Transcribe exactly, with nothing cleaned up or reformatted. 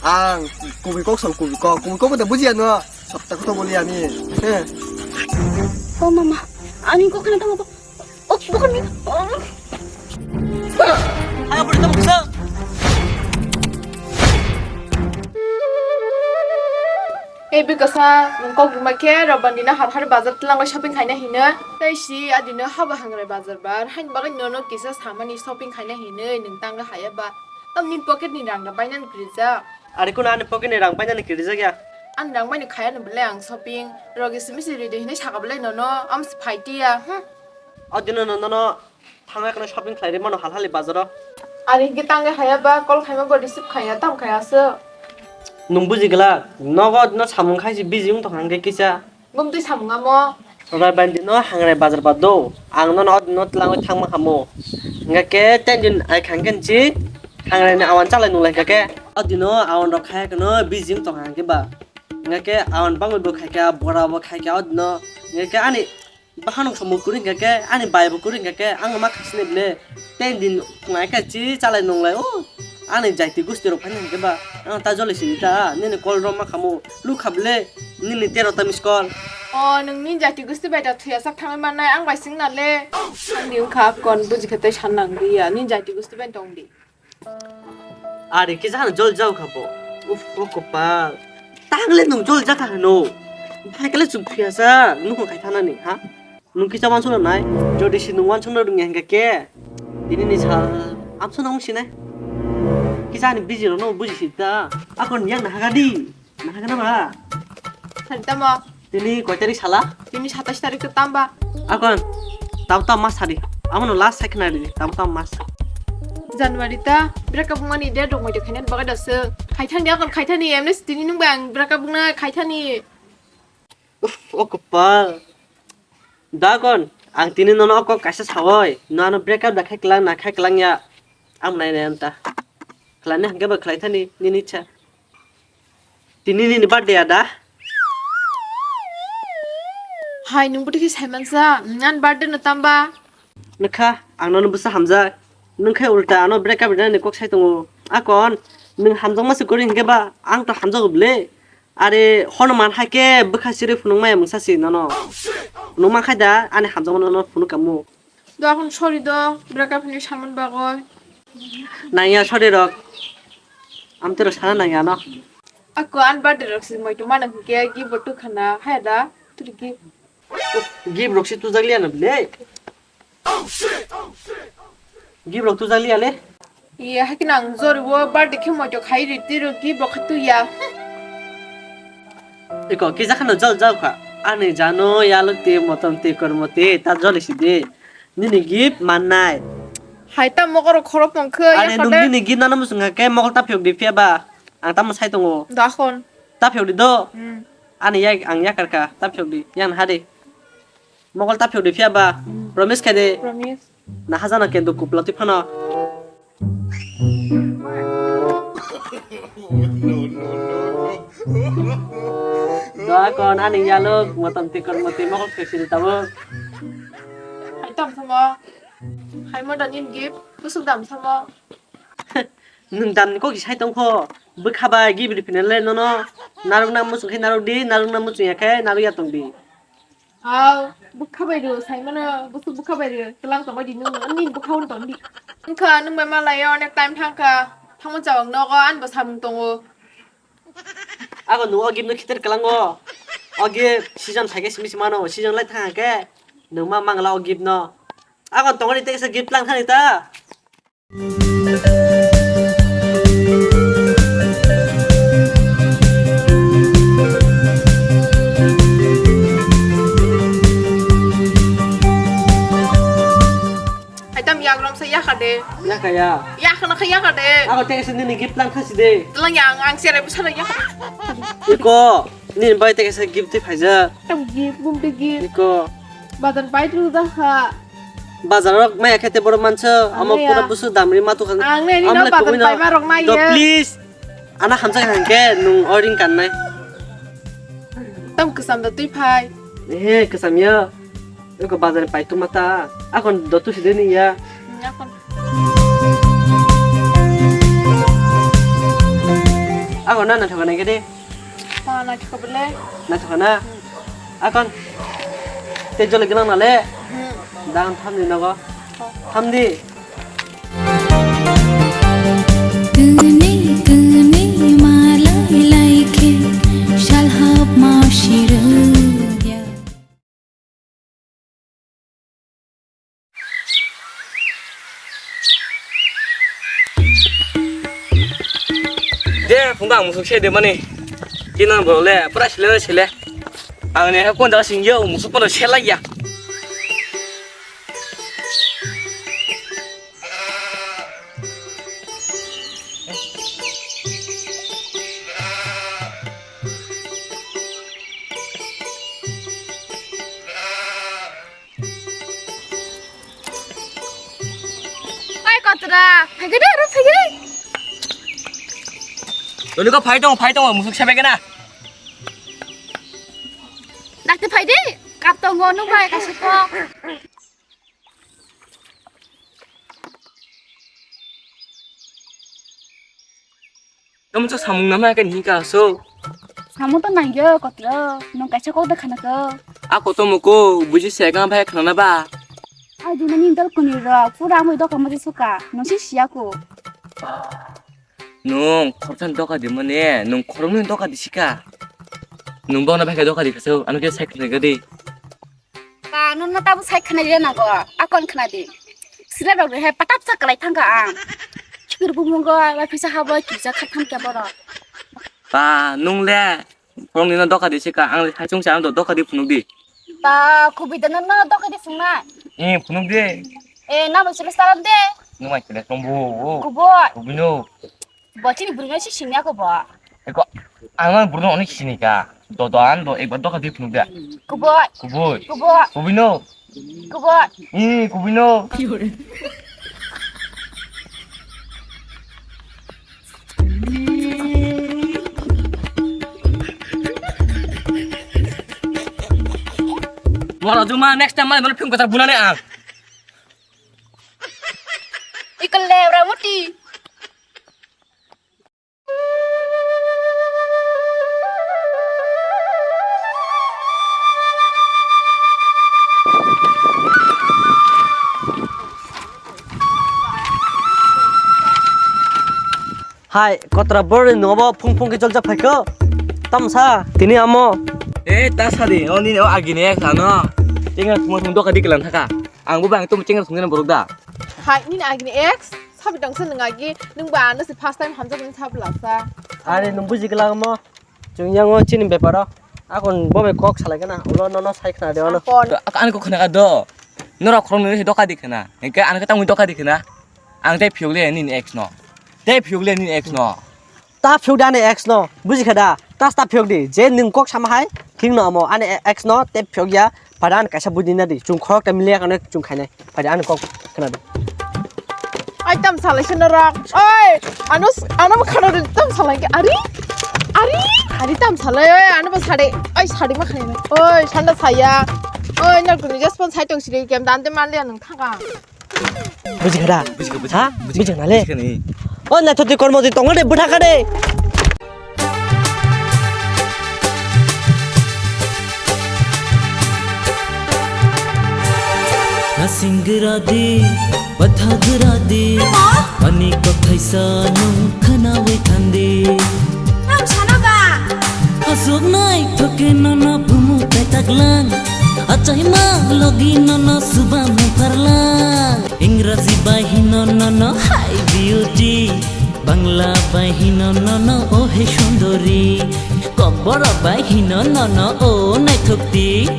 Ang kubui kok song kubui kok, kubui kok bo da bujiya no. Sabta koto boli ani. He. Oh mama, ani kok khna tamo. Oh, bukan ni. Oh. Ayo, boleh tamo kisa. Eh, Bikasa, nung kok buma khe, Robandina har har bazar tlango shopping khaina hino. Tai si adino haba hangrai bazar bar, hain bagwi nono kisa samani shopping khaina hino, nung tangga haya ba. Tamni pocket ni rang da bainan krija. Ari kuno ani pocket ni rang painani kirijak ya. Ani rang paino khaya no belai ang shopping. Rogi simi si ride hinui saka belai nono. Am si phaiti ya. Hmm. O dino no nono thangna khna shopping khlai ri mano hal hali bazaro. Ari hingke tangwi haya ba call khaima bo receive khaya tam khaya se. Nung buji glak. Nogo no samung khai si busy wng tong hangke kisa. Bumtwi samung amo. Sobai bandi no hangrai bazar ba do. Ang no no no tlango thangma hamo. Hingke ten din ai khangke si hangrai ni awan chalai nung lai hingke. O dino awan rok khai kono bijing tong hangke ba. Hingke awan bangwi bo khai kha bora bo khai kha o dino. Hingke ani bahanok somo kuri hingke ani bai bo kuri hingke ang ma khasne ble. Ten din phungai khe chi chalai nung lai o. Ani jaiti gusti rok phai hingke ba. Ang ta joli sini ta nini call rok ma khamo. Lu khable nini tero ta miss call. O nung ni jaiti gusti bai da thuya sak thangwi mannai ang bai sing na le. Ang di wngkha kon buji khe tei san nang di ya ni jaiti gusti bai tong di. Ari kisa hano jol jau kha bo. Uf o kopal. Tangle nung jol ja kha hano. Bhai kale chuk thuya sa nung khai thana ni ha. Nung kisa wansukna nai, jodi si nung wansukna rwngya hingka khe, tini ni sal amsukna wng sinai. Kisa ani busy rokno buji si ta. Akon yang nahaga di, nahaga na ba? Sari tamo. Tini koi tarik sala? Tini satais tarik to tamba. Akon, tam tam mas sari. Amono last sai khna di, tam tam mas. January ta, break up mani date rok moito khainani bagwi da se. Khaithani akon khaithani, emne tini nung bai ang break up wngna khaithani. Uf, o kopal. Da kon, ang tini nono o kok kaisa sawoi. No ano break up da khai klang na khai klang ya. Ang nai nai anta. Khlani hangke ba khlai thani nini cha. Tini nini birthday ada. Hai nung bwtwi khe saiman sa. Nan birthday no tamba. Nokha, ang nono bwsa hamjak. Nung khe ulta ano break up rinani kok sai tongo. Akon, nung hamjakma se kwrwi hinkhe ba, ang to hamjago bwle. Are, hono man hai khe bwkha sirwi phunuk maya mungsa se nono. Phunuk man khai da, ani hamjakma nono phunuk kamu. Do akon sorry do, break up hinwi saman bagoi. Nangya sorry rok. Amtwi rok sana nangya no. Ako an birthday rok se moito mano hinkhe gift bo tukhana, haya da, turi gift. Gift rok se tujak liya na bile. Gift rok tujak liya le. Iye, haikhe nang jori o birthday khe moito khai ri tiro gift rok khe tuya. Iko kisa khano jol jol kha. Ani jano yalo te motom te kormo te ta joli si de. Nini gift mannai. Hai ta mokoro khoro pong khe. Ani nung nini gift nana musung khe mokol ta phiyok di phiya ba. Ang tamo sai tongo. Dakhon. Ta phiyok di do. Hmm. Ani yak ang yakar kha ta phiyok di. Yang ha de. Mokol ta phiyok di phiya ba. Hmm. Promise khe de. Promise. Na hajano kendo kupla twi phano. Doa kon ani yalo motom tikor moti mokol khe sini tabuk. Hai tam samo. Hai mo danin gift. Kusuk dam samo. Nwng damni kok sai tongkho, bwkha bai gibri phina le nono narwkna muchung khe narwk di, narwkna muchung ya khe narwk ya tong di. Aw, bwkha bai rw sai mano, bwswk bwkha bai rw, twlang tongbai di nwng, ani bwkha hwn tong di. Wngkha nwng bai malai onek time thangkha, thangma chawang nogo, ani bo samung tongo. Ako nwng o gift no khitir kwlango, o gift season phaikhe simi se mano, season lai thangkhe nwng ma mangla o gift no. Ako tongani tei kisa gift lang thani ta. Hai tam yak rom sa yak de. Yak ya. Yak na kha yak de. Ako tei kisa nini gift lang khasi de. Tlang yang ang sere bisa yak. Iko, nini bai tei kisa gift tei phaijak. Tam gift, bum tei gift. Iko. Bazar pai tu dah ha. Bazar rok maya khe te borok manso, amo maya. Pura busu damri matu khan. Ang ne nino bazar pai ma rok nai ye. Please. Ana hamjak hangke nung o ring kan nai. Tam kwcham da twi phai. He kwcham ya. Eko bazar pai tu mata. Akon do tu sideni ya. Akon. Na naithok nai khe di. Ma naithok bole. Naithok na? Akon. Te jole gwnang na le. Hmm. Dang tham di nogo. Tham di. Kwnwi kwnwi ma lai lai khe salhap ma sirwk ya. Je, phungba ang musuk se de mani. Kino bole, pura sile sile. Ang ne kon da sing yo, musuk polo se lai ya. Oi, kotra, phaigede, aro phaigede. Toni ko phai tong, phai tong, musuk sebegena. Dakti phaide, kap tongo, nung bai kasiko. Tamo sa samung nama kan hingka so. Samung to nangyo kotro, nung kaisa kok da khana ko. Ako to moko buji se gang bai khana ba. Ai di mani dal kuni ro, pura amoi doka mo suka, nung si siya ko. Nung khoroksa doka di mane, nung khoroknwi doka di sika. Nung bono bai khe doka di khaso, ano khe sai khna gadi. Ba, nono tabo sai khna di nango, akon khna di. Sila rok rehe patap sa kalai thangka ang. Chikir bumungo, ba pisa habo, kisa khatham kya boro. Ba, nung le, khoroknwi no doka di sika, ang le sai chungsa ang do doka di phunuk di. Ba, kubui da nono doka di phunuk na. Eh, phunuk di. Eh, namo sila salam de. Nung mai sila tong bu. Kubui. Kubui no. Bo chini burino si sini ako bo. Eko, ang ang burino onek sini ka. Do do an do ekbar doka di phunuk da. Kuboi. Kuboi. Kuboi. Kubui no. Kuboi. Ih, kubui no. Moro juma next time mane phim kota bunane ang. Ikal le ora muti. Hai, kotra borni nobo phung phung ke joljak phaikho. Tamsa, tini amo. Eh, ta sadi, o nini o agini ek sano. Tinga thumung thumung doka di kelang thaka. Ang bo bang tum chengra thungjana borok da. Hai, nini agini ex, sabi tongsa nwng agi, nwng ba ano se first time hamjak nini sabi laksa. Are nwng buji glak mo, chwng yango chini beparo. Akon bo bai kok salai kana, ulo nono sai khna de ono. Akon. To, ak-, ani kok khna do. Norok khorok nini doka di khna. Engke ani khe tangwi doka di khna. Ang tei phiyok le nini ex no. Tei phiyok le nini ex no. Ta phiyok di ani ex no, buji kha da? Ta ta phiyok di, je nwng kok sama hai, thik no amo ani ex no, tei phiyok ya, pada ani kaisa buji na di, chwng khorok ta mili ya kano chwng khainai, pada ani kok khna di. Ai tam salai se norok, oi, ano, ano bo khana di, tam salai ke, ari, ari, ari tam salai, oi, ano bo sade, oi, sade ma khainai, oi, sanda saya, oi, nor kuni just pon sai tong siri kem dan te man le nang thaka. Buji kha da? Buji kha, buji kha. Ha? Buji kha. Buji kha na le? Buji kha ni. O naithok di kormo di tongma de bwtha kha de. Nasing gra di, bwtha gra di. Ani kothai sa nung khana wai thandi. Tam sana ba? Aswk naithok khe nono bumu petaklang. Achaima logi nono suba mukarlang. Ingraji bai hino nono hi beauty, Bangla bai hino nono o he sundori, Kokborok bai hino nono o naithokti,